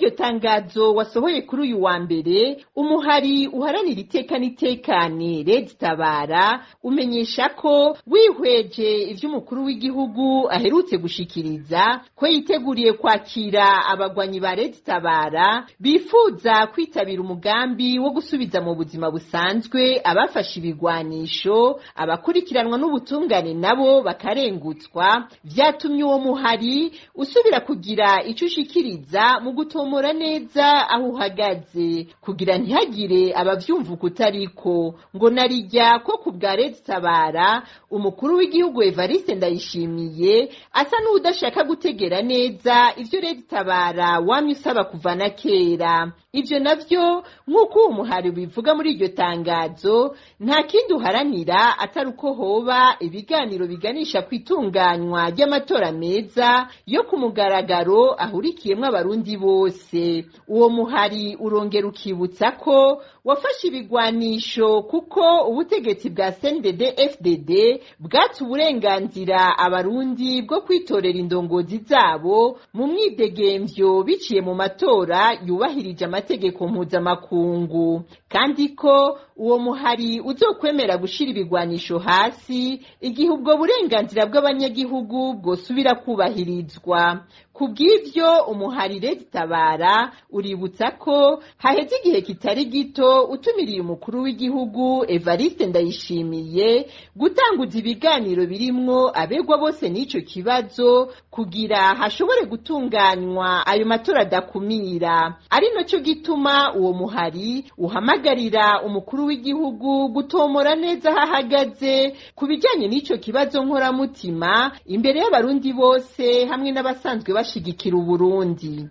Muri iryo tangazo wasohoye kuri uyu wa mbere, umuhari uharanira iteka n'itekane Red Tabara umenyesha ko wihweje ivy'umukuru w'igihugu aherutse gushikiriza ko yiteguriye kwakira abagwanyi ba Red Tabara bifuza kwitabira umugambi wo gusubiza mu buzima busanzwe abafashe ibigwanisho, abakurikiranwa n'ubutungane nabo bakarengutswa. Vyatumye uwo muhari usubira kugira ico ushikiriza mu gutomora neza aho uhagaze, kugira ntihagire abavyumva ukutariko. Ngo narirya ko ku bwa Red Tabara umukuru w'igihugu Evariste Ndayishimiye asa n'uwudashaka gutegera neza ivyo Red Tabara wamye usaba kuva na kera. Ivyo navyo nk'uko uwo muhari ubivuga muri iryo tangazo, nta kindi uharanira atari uko hoba ibiganiro biganisha kw'itunganywa ry'amatora meza yo ku mugaragaro ahurikiyemwo abarundi bose. Uwo muhari urongera ukibutsa ko wafashe ibigwanisho kuko ubutegetsi bwa CNDD FDD bwatse uburenganzira abarundi bwo kwitorera indongozi zabo mu mwidegemvyo biciye mu matora yubahirije amategeko mpuzamakungu, kandi ko uwo muhari uzokwemera gushira ibigwanisho hasi igihe ubwo burenganzira bw'abanyagihugu bwosubira kubahirizwa. Kubw'ivyo umuhari Red Tabara uributsa ko haheze igihe kitari gito utumiriye umukuru w'igihugu Evariste Ndayishimiye gutanguza ibiganiro birimwo abegwa bose n'ico kibazo kugira hashobore gutunganywa ayo matora adakumira. Ari naco gituma uwo muhari uhamagarira umukuru w'igihugu gutomora neza aho ahagaze ku bijanye n'ico kibazo nkoramutima imbere y'abarundi bose hamwe n'abasanzwe bashigikira Uburundi.